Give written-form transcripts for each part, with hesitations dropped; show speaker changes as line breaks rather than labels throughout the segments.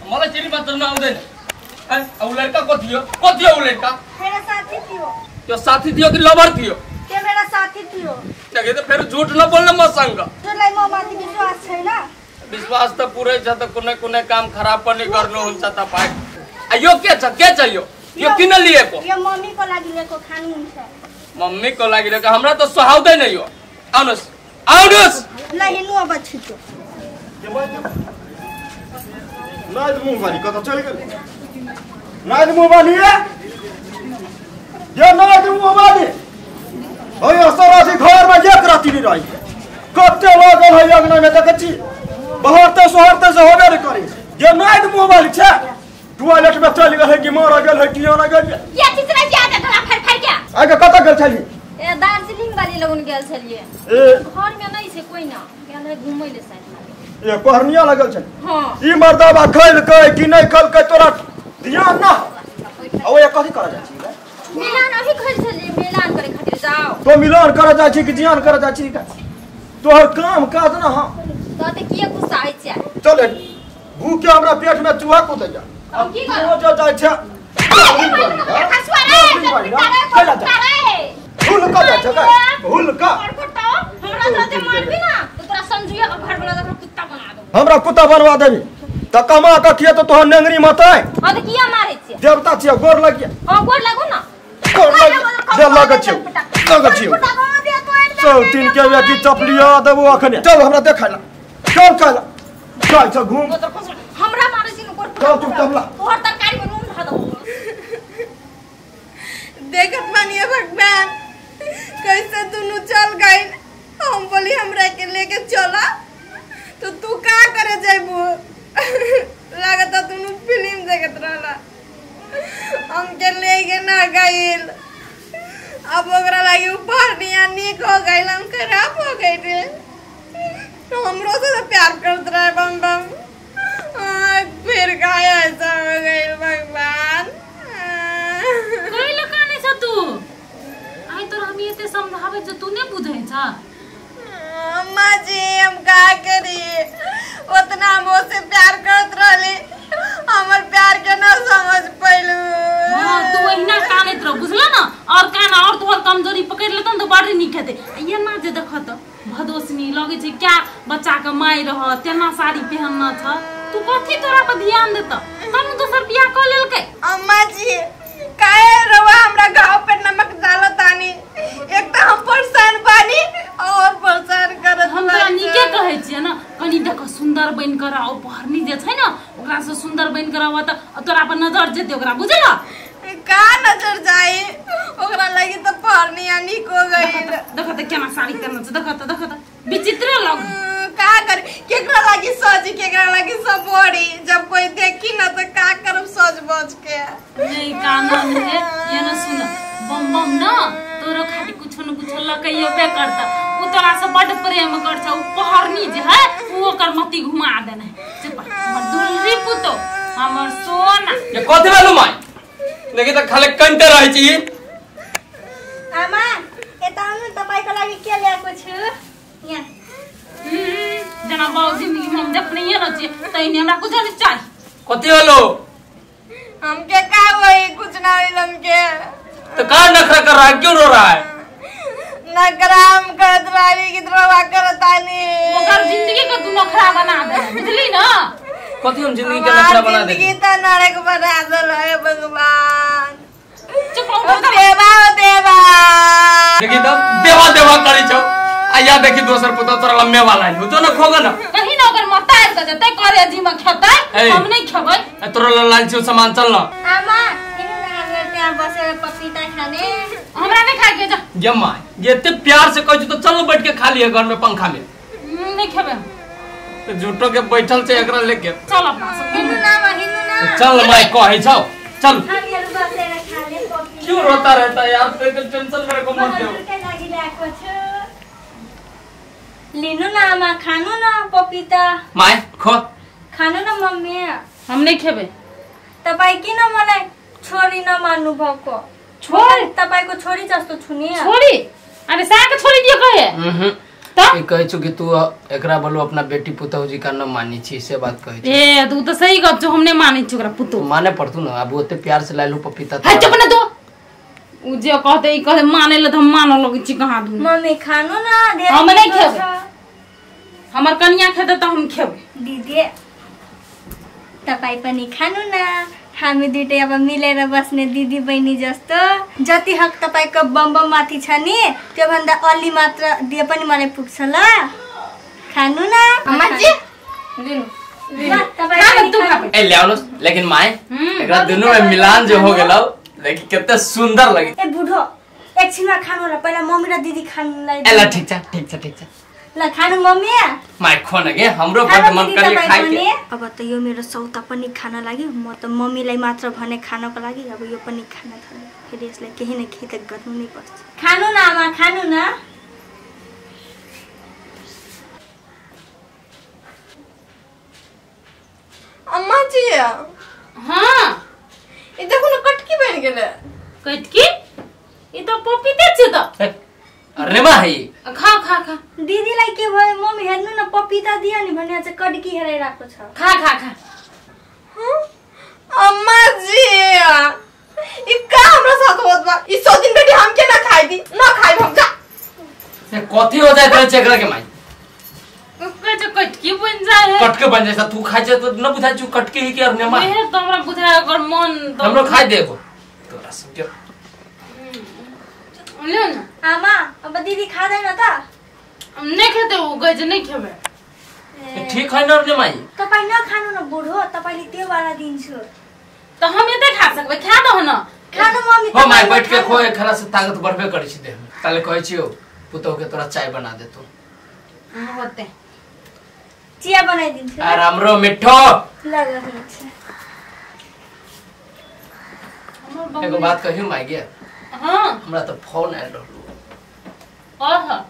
मलाई चिनी मात्र नआउँदैन। ऊ लड्का को थियो? को थियो ऊ लड्का?
मेरो साथी थियो।
त्यो साथी थियो कि लभर थियो?
त्यो मेरो साथी थियो।
देखे त फेरि झुट नबोल्न मसँग।
तँलाई म माथि विश्वास छैन?
विश्वास त पुरै छ त कुनै कुनै काम खराब पनि गर्नुहुन्छ तपाई। आ यो के छ? के छ यो? यो किन लिएको?
यो मम्मीको लागि लिएको, खानुहुन्छ।
मम्मीको लागि लिएको? हमरा त सुहाउँदैन यो। आउनुस् आउनुस्।
ल हिँड्नु अब छिटो।
नाइद मुह वाली कता चल गेल? नाइद मुह वाली ये नाइद मुह वाली ओ यो सरासी घर में एक राति नहीं रही। कते लागल है अंगना में देखै छी बहरते सोहरते से होबे नहीं करी। ये नाइद मुह वाली छे टॉयलेट में चल गेल है कि मर गेल है कि ना गेल।
ये चिचरा ज्यादा गला फर फर क्या
आगे कता गेल छली?
ए दार्जिलिंग वाली लगन गेल छलिए।
ए
घर में नहीं छे कोई ना गेल है घुमै ले शायद।
ए पहरनिया लगल छल।
हां
ई मर्दाबा खैलकै कि नहीं खैलकै तोरा ध्यान ना। ओ ये कथि कर जाइ छी?
मिलान अभी खैल छलिए, मिलान करे खातिर जाओ।
तो मिलान कर जाइ छी कि जियान कर जाइ छी? तोहर काम काज ना। हां
तो ते किए गुस्सा होइ छै?
चल भूखे हमरा पेट में चूहा कूदै जा।
हम की करब?
ओ जो जाइ छै भूल का जाइ छै भूल का।
हमरा जते मारबी ना तो तोरा संजुया के घर वाला तोरा कुत्ता बना देबो।
हमरा कुत्ता बनवा देबी त कमा के खिए तो तोहर नेंगरी मत आय।
हां त किया मारै छियै?
देवता छियै, गोर लगिया।
हां गोर लागू ना।
गोर लग दे लगै छियौ लगै छियौ। चल तीन के बेटी चपलिया देबो अखने। चल हमरा देखै ला चल काला चल छ घूम।
हमरा मारै छी न गोर।
चल चुपचाप ला
तोहर तरकारी में नून धा देबो।
देखत मानिए भगवान कैसे दुनु चल गइल। हम बोली हमरा के लेके चला तो तू का करे जाइबू? लागता दुनु फिल्म देखत रहला। हमके लेके ना गइल। अब ओकरा लागी ऊपर निक हो गइल, हम खराब हो गइल रे। तो हमरो से तो प्यार करत रहे बम बम। फिर का ऐसा हो गइल भगवान।
कइला काने छ तू? आई तोर हम एते समझाबै छ तू ने बुझै छ?
अम्मा जी हम का करी, उतना हम से प्यार करत रहली, हमर प्यार के ना समझ पैलू।
हां तू ओहिना कानैत रह बुझल ना। और काना और तोहर कमजोरी पकड़ लेतन तो बड़ी नीक हेतै। ये ना जे देखत भदोसनी लगै छै क्या बच्चा के माय रह तेना साड़ी पहनना छ। तू कथी तोरा पर ध्यान देत तब न दोसर बियाह क लेलकै।
अम्मा जी काहे रवा हमरा घाव पे नमक डालतानी? एक त हम परेशान बानी और परेशान करत।
हम तोरा नीके कहै छियै ना, कनी देख सुंदर बन कर आओ। पहरनी जे छै ना ओकरा से सुंदर बन कर आव त तोरा पर नजर जेतै ओकरा बुझल?
का नजर जाई ओकरा लगी त पहरनी निक हो गइल।
देख त केना साड़ी पहनल छै, देख त देख त विचित्र लग।
का कर केकरा लागी सजी केकरा लागी सबोरी, जब कोई देखी ना त का करब सज बज के।
नहीं काना है ये ना सुन बम बम ना तोरो खातिर कुछो न कुछो लकैबे करता। उ तोरा से बड प्रेम कर छ। उ पहरनी जे है उ ओकर मती घुमा देने। चुप हमर दुलरी पुतो हमर सोना।
ये कथि भेलु my? देखि त खाली कंटे रहै छी।
आमा एता आउनु तपाईको लागि के ल्याएको छु यहाँ।
जना बाउ जिंदगी में हम देखने न छी तैने हमरा कुछ नहीं चाही।
कथि होलो?
हमके का होई कुछ ना होइल हमके।
तो का नखरा कर रहा है? क्यों रो रहा है?
नखरा हम करत रही कि तोरा करतानी।
ओकर जिंदगी के तू नखरा बना दे बुझली ना।
कथि हम जिंदगी के नखरा बना दे?
जिंदगी त नरक बना देल हे भगवान।
चुप रहो
देवा देवा।
देखी त देवा देवा करै छौ। आया देखी दोसर पुतो तोरा लम्बे वाला है जो न खोगा ना
कहीं ना ओकर मता आबि के जतै करे जी में खेतै हम नहीं खेबै।
तोरा लाल छियौ सामान चल न।
आमा हिँड्नु न हाम्रो त्यहाँ बसेर पपीता खाने।
हमरा नहीं खाए के जा।
ये मां ये इतने प्यार से कहै छी तो चलो बैठ के खा लिए घर में पंखा में।
नहीं खेबै
तो झूठो के बैठल छै एकरा लेके।
चल अपना सब
हिँड्नु न आमा हिँड्नु न।
चल my कहै छौ चल।
हामीहरू बसेर खाने पपीता।
क्यों रोता रहता है यार? तो टेंशन मेरे को मत दो।
लागिरहेको छु। लिनु न आमा खानु न पपीता।
My खो
खानु न मम्मी।
हम नहीं खेबै।
तपाई किन मलाई छोरी नमान्नु भएको?
छोरी
तपाईको छोरी जस्तो छु नि।
छोरी? अरे साग छोरी दियो कहे? त
ई कहै छु कि तू एकरा बोलो अपना बेटी पुतहु जी का न मानी छी से बात कहै छी।
ए तू त सही गप छौ, हम नै मानै छी ओकरा पुतहु।
माने पड़तू न, अब ओते प्यार से लालू पपीता।
है चुप न तू, उ जे कहते ई कहते माने ल त हम मानऽ लगै छी कहाँ दू।
मम्मी खानु न, धेरै
हम नै
मिठो
खेबै।
छ।
हमर कनिया खेतै त हम खेबै।
दिदी तपाई पनि खानु न, हामी दुइटै अब मिलेर बस्ने दिदी बहिनी जस्तो। जति हक तपाईको बम बम माथि छ नि त्योभन्दा अलि मात्र दिए पनि मलाई पुग्छ ल। खानु न।
अम्मा जी
लिनु।
ल, तपाई
खा न,
पनि
तू खा।
खानु।
ए ल्याउनुस्, लेकिन my एकरा दुनु में मिलान जो हो गेलौ, लेकिन कते सुंदर लगी।
ए बुढो एकछिनमा खानु होला, पहिला मम्मी र दिदी खानुलाई
ए ल ठीक छ ठीक छ ठीक छ।
ल खानु मम्मी।
My खो न के हमरो
खानु
बड मन
दिदी
करे
तपाईँ
खाइ के।
पनि। अब त यो मेरो सौता पनि खान लाग्यो, म त मम्मीलाई मात्र भने खानको लागि, अब यो पनि खान थाल्यो। फेरि यसलाई केही न केही त गर्नु नै पर्छ। खानु न आमा, खानु न।
अम्मा जी।
हाँ
ई देखू न कटकी बनि गेलै।
कटकी? ई त पपीते छै त।
ए, अरे मा है
खा खा खा।
दिदीलाई के भयो मम्मी हेर्नु न, पपीता दियो नि भने चाहिँ कड्की हेराइरहेको छ।
खा खा खा।
हाँ? अम्मा जी ई का हमरा साथ होत बा? ई 100 दिन बेटी हम के ना खाई दी, ना खाई हम जा।
ए कथी हो जाय त एकरा के माई?
कहै छै कटकी बनि जाय है।
कटके बन जाय, तू खाइ छै त न बुझाय छु कटके ही के अरे मा।
मेरे त हमरा बुझाय ओकर मन त
हमरो खाइ देबो तोरा सब के।
ले न
आमा, अब दिदी खाँदैन त?
नै खेतै उ, कहै छै नै खेबै।
ए, ठीक है न रे माई?
तपाई नखानु न बुढो, तपाईले त्यो वाला दिन्छु।
त हम एते खा सकबै, खा दह न।
खानु मम्मी।
हो my
तपाई
बैठ के
नखानु।
खो, एकरा से ताकत बढ़बे करै छी देह में। ताले कहै छियौ पुतहु के तोरा चाय बना देतौ।
होते
चिया बनाइदिन्छु।
आ राम्रो मिठो।
ल ल हुन्छ।
एगो बात कहियो माई गे?
हाँ।
हमरा त फोन आयल रहलो।
कह।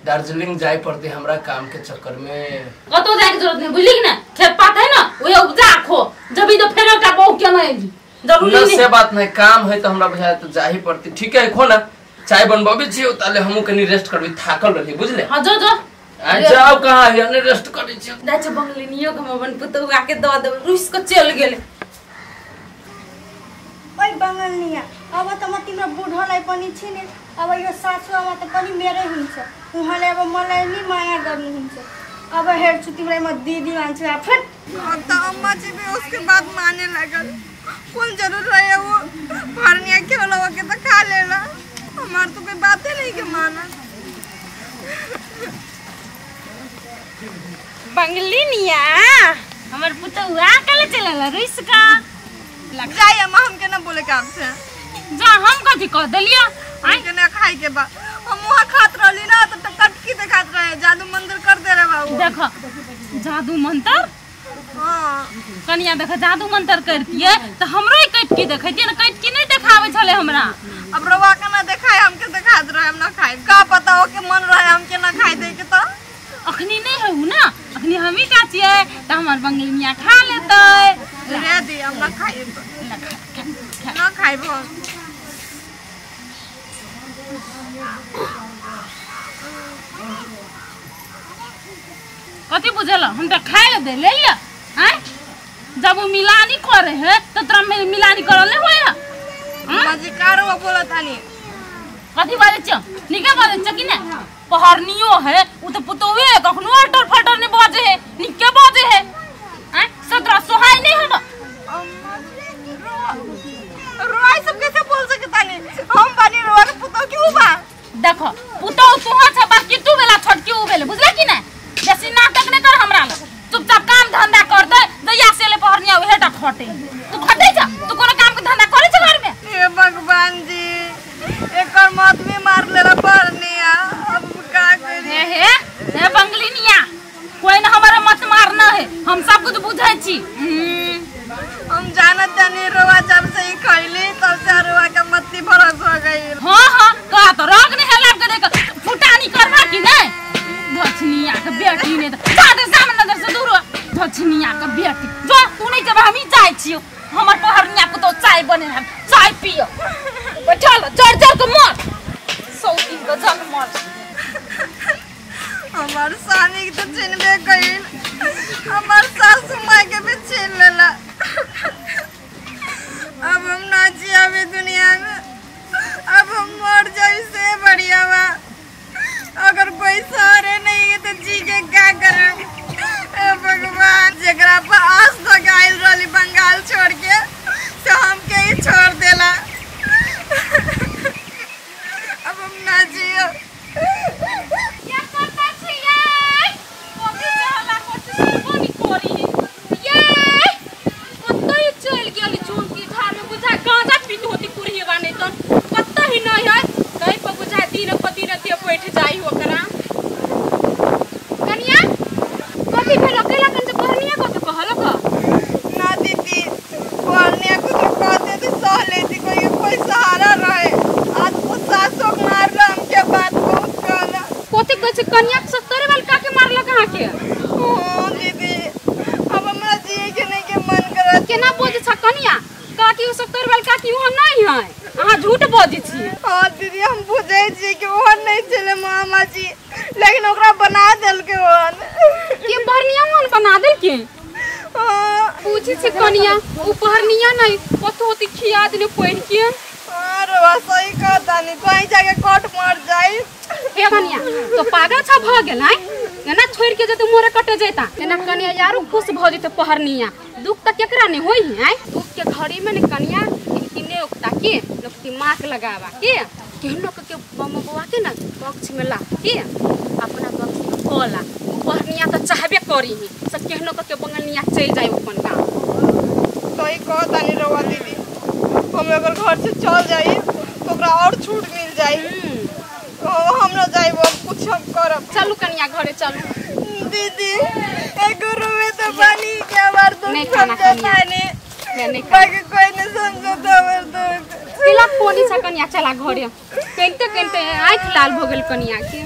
दार्जिलिंग जाय पड़ते हमरा काम के चक्कर में।
कतौ जाय के जरूरत नहीं, बुझली कि ना? खेत पात है ना, ओहे उपजा खो। जबी तो फेर एकटा बहू के नहीं एली। जरूरी
न
नहीं।
से बात नहीं, काम है तो हमरा बुझाय तो जाही पड़ती। ठीक है खो ना, चाय बनबाबे छियौ ताले हमहू कनी रेस्ट करबी, थाकल रहली बुझले।
हाँ जो जो।
आ जाओ कहाँ है, ने रेस्ट करै छियौ।
दाइ छै बंगलिनियो के हम अपन पुतहु के दऽ देबै, रुसि के चलि गेलै।
ओइ बङ्गालनिया, अब त म तिम्रो बुढोलाई पनि चिने, अब यो सासु आमा त पनि मेरै हुन्छ, उहाँले अब मलाई नि माया गर्नुहुन्छ। अब हेर्छु तिमीलाई म दिदी मान्छु आफै।
अब त अम्मा जी भी उसके बात माने लगल। कौन जरूर रहे वो भरनिया के वाला के तो खा लेला, हमार तो कोई बात ही नहीं के माना।
बंगलिनिया हमर पुतहु आ कले चलल रुसि का।
जाय अम्मा, हमके ना बोले काम से।
जा हम कथी कह देलियो?
हमके ना खाई के बा, हम वहाँ खात रहली ना त कटकी देखात रहे, जादू मंत्र कर दे रहे बाबू।
देखो जादू मंत्र।
हाँ
कनिया देखो जादू मंत्र करतिए त हमरो ही कटकी देखैतिए न, कटकी नहीं देखाबै छले हमरा।
अब रवा के ना देखाय, हमके देखात रहे, हम ना खाई। का पता हो के मन रहे हमके ना खाई दे के त
अखनी नहीं हउ ना, अखनी हमही टा छियै त हमर बंगलिनिया खा लेतै।
रे दी हम ना खाई, ना खाइब हम।
कथी बुझल हम त खाइ ले दे ले लिया। आय जब वो मिलानी करे है त तोरा मिलानी करल नहीं होय।
अम्मा जी का रवा बोलत हनी?
कथी बाजै छ? नीके बाजै छ कि ने? पहरनियो है उ त पुतोवे कखनो अटर फटर नहीं बाजे है, नीके बाजे है। आय सतरा सोहाय नहीं हम।
अम्मा जी रोआ सब कैसे बोल सकता नहीं? हम बानी रोआ के पुतो क्यों बा?
देखो पुतो तुहा छ बाकी तू बेला छोटकी उ बेले, बुझला कि ने? बेसी नाटक नहीं कर हमरा लग, चुपचाप काम धंधा कर दे। दैया से ले पहरनिया उहे टा खटे, तू खटे छ? तू कोनो काम के धंधा करे छ घर में?
हे भगवान जी एकर मत भी मार लेला पहरनिया, अब का करी?
हे हे हे बंगलिनिया कोई न हमारा मत मारना है, हम सब कुछ बुझै छी।
हम जानत जानी रोआ जब से ही खैली तब से रोआ के मत्ती भरस हो गई।
हाँ हाँ का तो रंग नहीं है लाभ के देख फुटानी करबा कि नहीं? धछनिया के बेटी ने त जा दे सामने नजर से दूर हो। धछनिया के बेटी जो तू नहीं जब हम ही जाय छियो, हमर पहरनिया को तो चाय बने हम चाय पियो बैठल जर जर के मर सौ दिन के जल मर।
कन्या के सत्तरे वाल का के मारलक अहाँ के?
हां दीदी अब हमरा जिए के नहीं के मन करत।
केना बजै छ कन्या? काकी उ सत्तर वाल काकी ओ नहीं है, अहाँ झूठ बजै छी।
हां दीदी हम बुझै छी कि ओहन नहीं छले मामा जी, लेकिन ओकरा बना देलकै ओहन।
के बहरनिया ओहन बना देलकै?
हां
पूछै छी कन्या, उ बहरनिया नहीं कतौ होती खिया देने पढ़ के।
हां रवा सही कहतानी, कहीं जाके कट मर जाई।
हे कन्या तो पागल छ भ गेल है, एना छोड़ के जते मोरे कटे जैता। एना कन्या यारो खुश भ जैते पहरनिया, दुख त केकरा नहीं होई है। दुख के घड़ी में ने कन्या किने उकता के लोग दिमाग लगावा के केहनो के बम बवा के ना पक्ष में ला के अपना पक्ष में कोला। पहरनिया त चाहबे करी ही सब केहनो के बंगलनिया चल जाई अपन गांव।
सही कहतानी रवा दीदी, हम अगर घर से चल जाई तो ओकरा और छूट मिल जाई। हम न जाइब, कुछ हम करब।
चलू कन्या घरे चलू।
दीदी एगो रूमे तो पानी के हमार दुख समझतानी, बाकी कोई नहीं समझता हमार दुख।
पिला फोनी छ कन्या, चला घरे। कनते कनते आँख लाल भ गेल कन्या के।